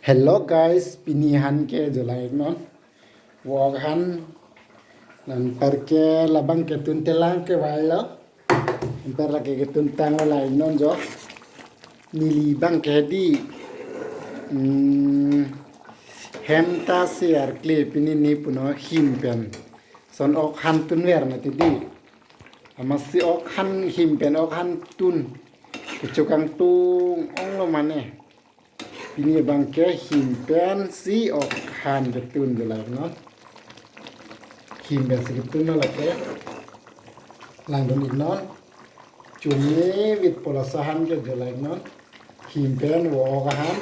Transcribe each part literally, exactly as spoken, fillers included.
Hello guys, pini han ke jolai non. Wok han, anparke labang ketun telang ke vailo. Anpar lake ketun tanglo lai non jo. Neli bang ke di. Hmm, hem ta se arkle pini ne puno him pen. Lason ok han tunver mati di. Amatsi ok han him pen ok han tun. Kechokangtung onglo mane. Pini bang ke him pensi ok han ketun jolai non. Him pensi ketun lo lake. Langdun ik non. Chomevitpo laso han ke jolai non. Him pen wok han.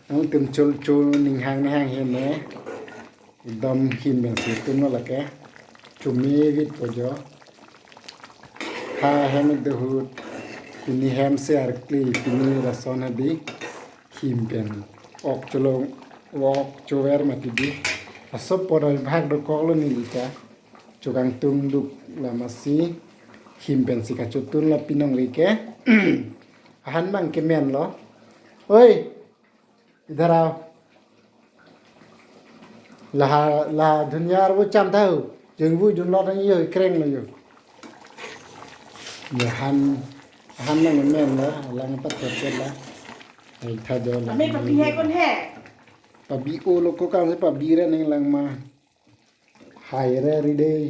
Nangtum chul chul ning hang ning hang heme. Ekdom him pensi tunlo lake. Chomevitpo jo. Ha hem dohut. Pini hem se arkle pini lason hadi. Him pen. Ok cholong, ok chover mati di. Laso poroi bhag dokoklo neli ta. Chokangtung duk la amatsi. Him pensi kachotun la pinong lake. Han bang ke menlo. Oi. इधर आओ। Laha, la dhuniya arvo cham tha ho. Jengvu junlo nang yo kreng lo yo. Yo han, han nang menlo, lang pat ter la. Ai tha jo la. हमें पपी है कौन है? Pabi o lo ko kan se pabi re neng lang ma. Hai re ri dei.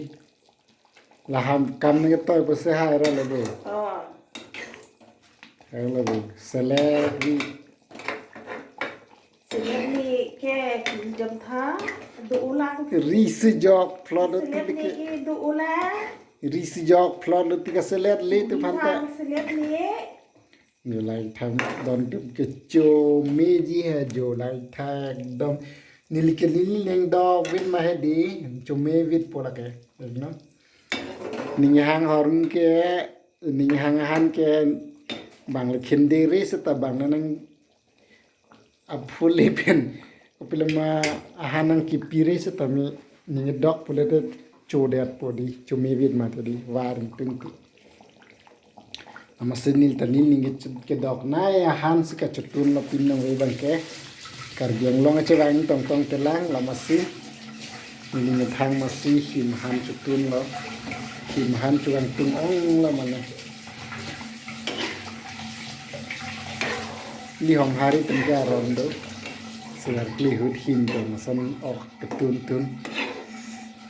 Laham kam ne toi pusi hai re le bo. Oh. Hai le bo. Selet ri. Selet ni ke kingdom tha. Do ulang. Ri si jok plot lo. Selet ti ni ke. Ke do ulang. Ri si jok plot lo ti ka selet le tu phanta. Selet ni. Jolai thang don tup kecho meji he jolai thang dom. Neli ke neli neng dok vit ma he di. Chomevitpo lake. No? Ning hang horun ke, ning hang han ke bang le khindi ri seta bang nang aphuli pen. Kopiloma ahan nang kipi ri seta mi ning dok pule te chodetpo di. Chomevit mati di. Var tung ti. Amatsi neli ta neli ning ke, kedok nai ahan si kachotun lo pinong ve bang ke. Karbi Anglong ache bang tong tong telang la amatsi. Neli methang amatsi him han chotun lo. Him han chokangtung onglo mane. Neli hong hari tum ke aron do. Selar klihut him ke lason ok ketun tun.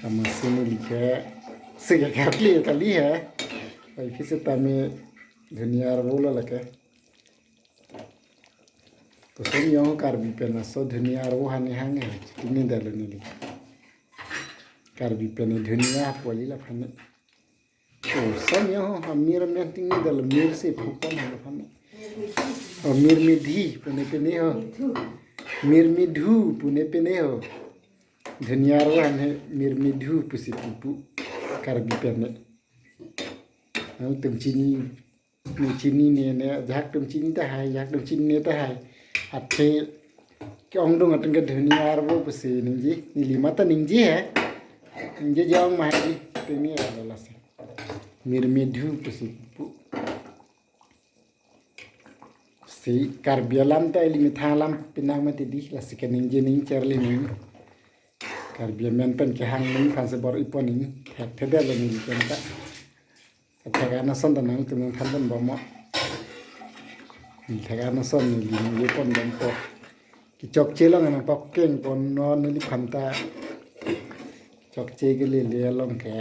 Amatsi neli ke. Sike karkli kali he. Oi phisi tame dhuniya arvo lo lake. Koson yong Karbi pen laso dhuniya arvo hani hang he. Chitini dalo neli. Karbi pen dhuniya poli la phane. Koson yong amir men ting ni dalo mir si phupon la phane. Oh, mir midhi pune pene ho. Mir midhu pune pene ho. Dhuniya arvo han he mir midhu pusi pupu Karbi pen ne. Nangtum chini ne chini ne ne ajahak tum chini ta hai, ajahak tum chini ne ta hai. Athe ke-ongdung atum ke dhuniya arvo pusi ningje, neli mata ningje he. Ningje jong ma hai, tini alo lasi. Mir midhu pusi pupu. Si Karbi alam ta ili methang alam pinang mati di, lasi ke ningje ning cherli ning. Karbi amen pen kehang ning phan se bor-ipon ning. Thek thedetlo neli pen ta. Thek anason ta nangtum nangthan pon bommo. Thek anason neli ningje pon bompo. Kechokche along nangpok keng pon non neli phan ta. Chokche ke lele along ke.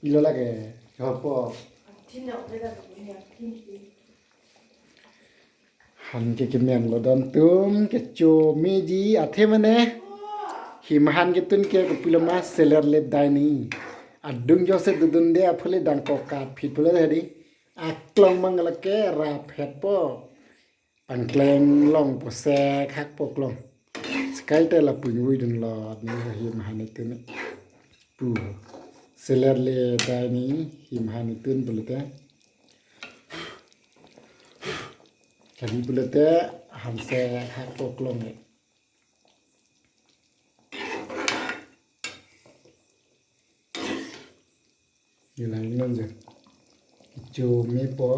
Ilo lake, chopo. Han ke kemen lo don tum, kecho meji, athe mane. Him han ketun ke kopiloma seler le dai ni. Adung jose dudunde aphule dang kokat phit pule tadi. Aklong mang lake raphet po. Pangkleng longpo sek hakpo klong. Sekai te lapu ingvui dunlo ni him han ketun ni. Pu. Seler le dai ni him han ketun pulote. Kami pulote han sek hakpo klong ni. Ilang non je. Kecho mepo.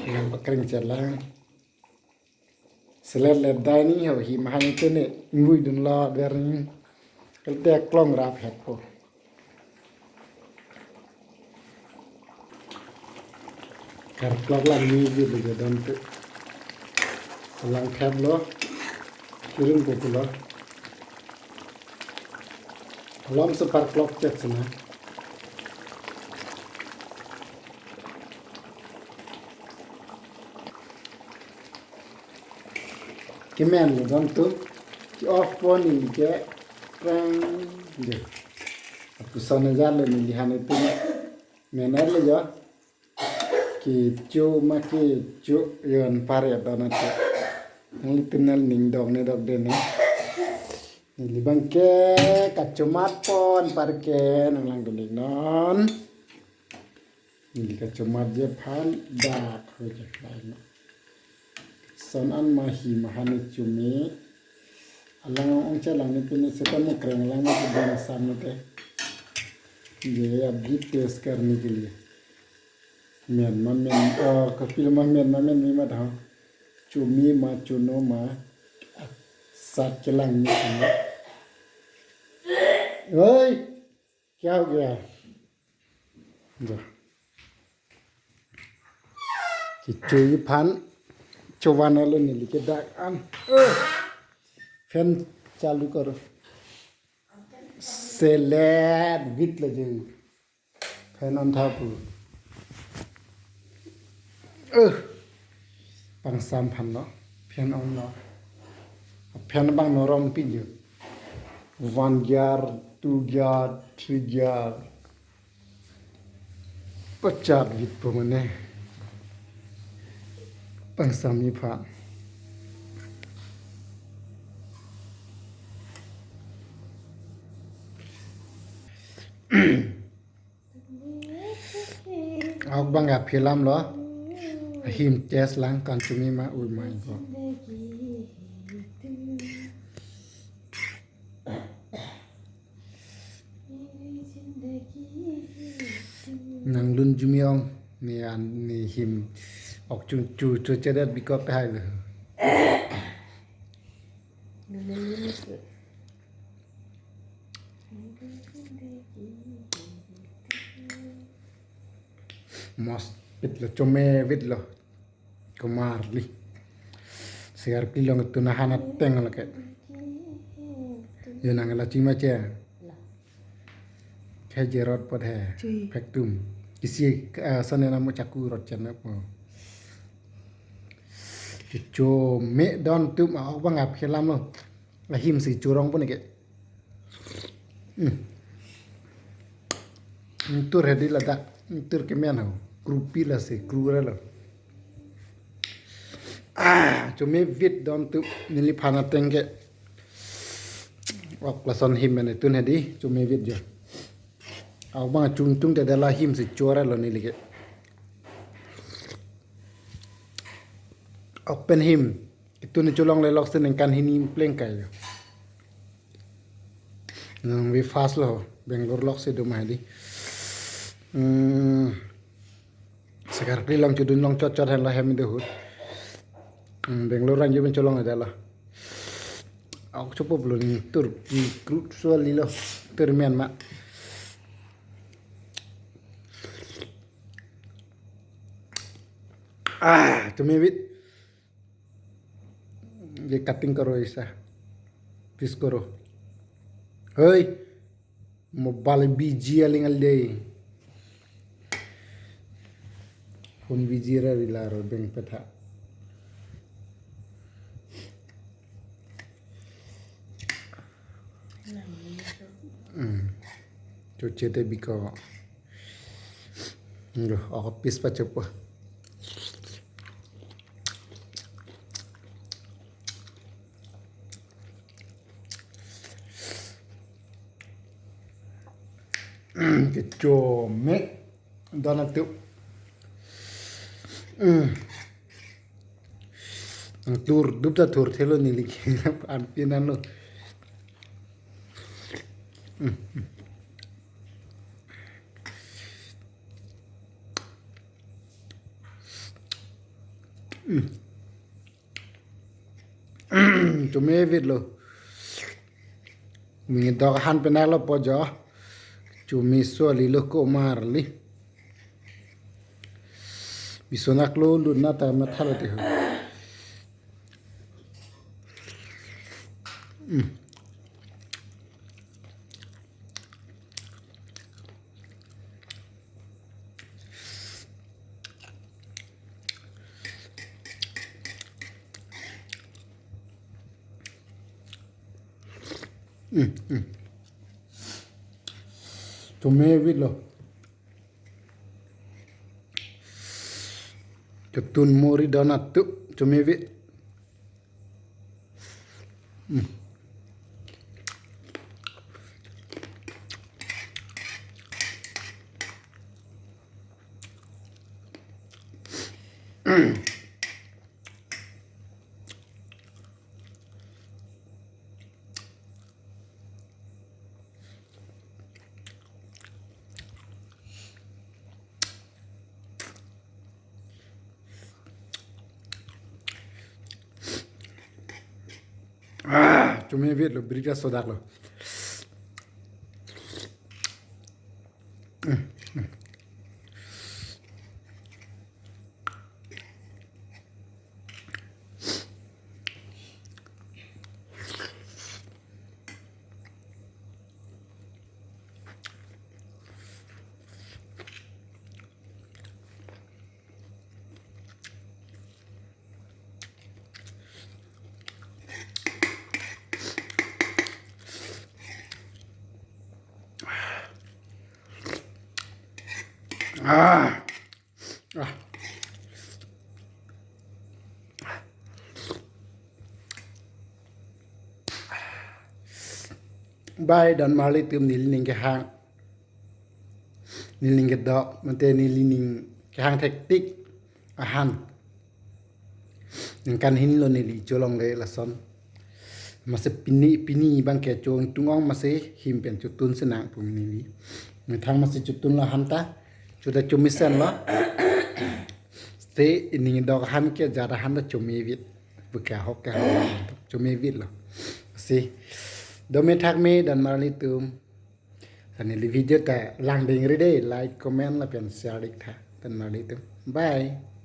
Ilang pakreng chelang. Selet let dai ni ho, him ahan itu ni, ngui dun lo der ni. Kelte klong rap het po. Kar klok lang ni ji le don tu. Lang thep lo. Kiring ko pulo. Alam separ klok chet sena. Kemen lo don tu. Ki off po ni ke. Prang. De. Aku sana jalo ni lihan itu ni. Mener lo ya. Kecho ma kecho yon pare dona cho. Nangli tunnel ning dok ne dok de ne. Neli bang ke kachomat pon par ke nang lang duling non. Neli kachomat je phan dak ho je phan. Son an ma him ahan ni chumi. Alang ong che lang ni pini seta mo kreng lang mo bang sam no te. ये अभी टेस्ट करने के लिए। Menma men, oh, kapil ma menma men mi ma tha. Chumi ma chuno ma. Sat kelang ni. Oi, क्या हो गया? जा। Kecho ji phan chovan alo neli ke dak an. Eh, fan chalu karo. Selet vit lo je. Fan on tha pu. Eh, pangsam phan lo. Fan on lo. Fan bang norom pi jo. One gear, two gear, three gear. Pachat vit po mane. Pangsam ni phan. Ahok bang aphi alam lo. Ahim test lang kan chumi ma, oh my God. Nang lun jumi ong ni an ni him ok chung chu chu chedet bikot hai lo. Mos pit lo, chome vit lo. Kumar li. Sigar pilong tu nahan ateng lo ke. Yo nang la chima che. Khe je rot pot he. Chui. Phek tum. Isi, eh, sane namo chaku rot chen na po. Kecho me don tum ahok bang aphi alam lo. Ahim si churong pon ke. Hmm. Tur hedi ladak, tur kemen ho. Kru pi lasi, kru ra lo. Ah, chome vit don tu neli phan ateng ke. Ok lason him mane tun hedi, chome vit jo. Ahok bang chung chung te dala him si chora lo neli ke. Ok pen him. Itu ni cholong le lok si ningkan hini pleng kai lo. Nang vi fast lo, Bangalore lok si do ma hedi. Hmm. Sekarang di long chudun long chot chot hen lo hem do hut. Hmm, Bangalore rang jubin cholong ada lo. Ahok chopo belum ni tur ki krut sual lo. Tur men ma. Ah, chome vit. Ye cutting karo isa. Piece karo. Hoi. Mobile busy aling al dei. Phone busy ra rila ro beng petha. Hmm. Chuche te biko. Ndo, ako piece pa chepo. Kecho me. Dona tu. Hmm. Tur, dup ta tur thelo neli ke. An pinan lo. Hmm. Hmm. Chome vit lo. Ningdok ahan penang lo po jo. Chome so li lo ko mar li. Bisonak lo luna ta mathalo te ho. Mm. Mm, mm. Chome vit lo. Chotun muri donat tu chome vit. Mm. Ah, chome vit lo, brita sodak lo. Ah. Ah. Bye, don marli tum, neli ning kehang. Neli ning kedok, mate neli ning kehang thektik ahan. Ningkan hini lo neli cholongle lason. Masi pini, pini bang ke chong tung-ong masi him pen chotun senang pu neli. Methang masi chotun lo ahan ta. Chuta chomisen lo. Te ningdok ahan ke jat ahan ta chome vit. Buka hok ke ahan chome vit lo. Si. Dome thakme don marli tum. Ani li video ta langding ri de, like, comment lapen share dik tha. Don marli tum. Bye.